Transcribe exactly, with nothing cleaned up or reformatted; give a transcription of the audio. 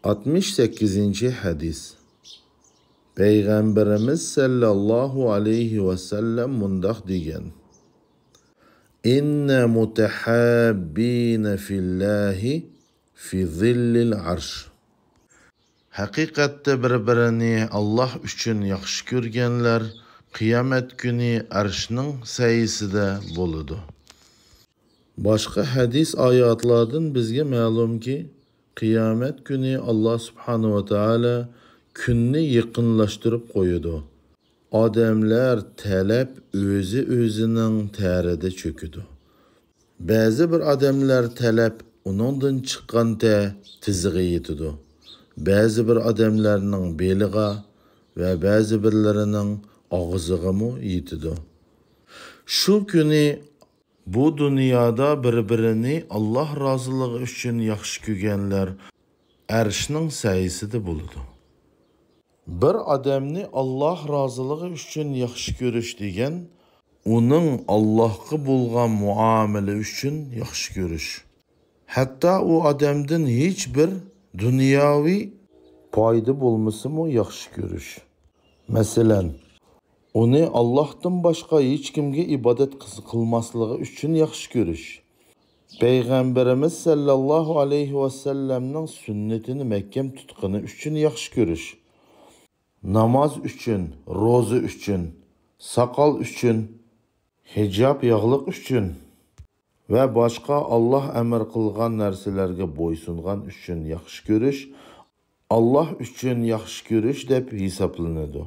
ئاتمىش سەككىزىنچى ھەدىس. پەيغەمبىرىمىز سەللەللاھۇ ئەلەيھى ۋەسەللەم مۇنداق دېگەن: «إن المتحابين في الله في ظل العرش». ھەقىقەتتە بىر-بىرىنى ئاللاھ ئۈچۈن ياخشى كۆرگەنلەر قىيامەت كۈنى ئەرشنىڭ سەيىسىدە بولىدۇ. باشقا ھەدىس ئايەتلەردىن بىزگە مەلۇمكى، قىيامەت كۈنى ئاللاھ سۇبھانەھۇ ۋە تائالا كۈننى يېقىنلاشتۇرۇپ قويىدۇ. ئادەملەر تەلەپ ئۆزى ئۆزىنىڭ تەرىدە چۆكىدۇ. بەزى بىر ئادەملەر تەلەپ ئۇنىڭدىن چىققانتە تىزىغا يېتىدۇ. بەزى بىر ئادەملەرنىڭ بېلىغا ۋە بەزى بىرلىرىنىڭ ئاغزىغىمۇ يېتىدۇ. شۇ كۈنى بۇ دۇنيادا بىر-بىرىنى ئاللاھ رازىلىقى ئۈچۈن ياخشى كۆرگەنلەر ئەرشنىڭ سەيىسىدە بولىدۇ. بىر ئادەمنى ئاللاھ رازىلىقى ئۈچۈن ياخشى كۆرۈش دېگەن، ئۇنىڭ ئاللاھقا بولغان مۇئامىلە ئۈچۈن ياخشى كۆرۈش. ھەتتا ئۇ ئادەمدىن ھېچ بىر دۇنياۋى پايدا بولمىسىمۇ ياخشى كۆرۈش. مەسىلەن، ئۇنى ئاللاھتىن باشقا ھېچكىمگە ئىبادەت قىز-، قىلماسلىقى ئۈچۈن ياخشى كۆرۈش. پەيغەمبىرىمىز سەللەللاھۇ ئەلەيھى ۋەسەللەمنىڭ سۈننىتىنى مەھكەم تۇتقىنى ئۈچۈن ياخشى كۆرۈش. ناماز ئۈچۈن، روزا ئۈچۈن، ساقال ئۈچۈن، ھىجاب ياغلىق ئۈچۈن ۋە باشقا ئاللاھ ئەمر قىلغان نەرسىلەرگە بويسۇنغان ئۈچۈن ياخشى كۆرۈش، ئاللاھ ئۈچۈن ياخشى كۆرۈش دەپ ھېسابلىنىدۇ.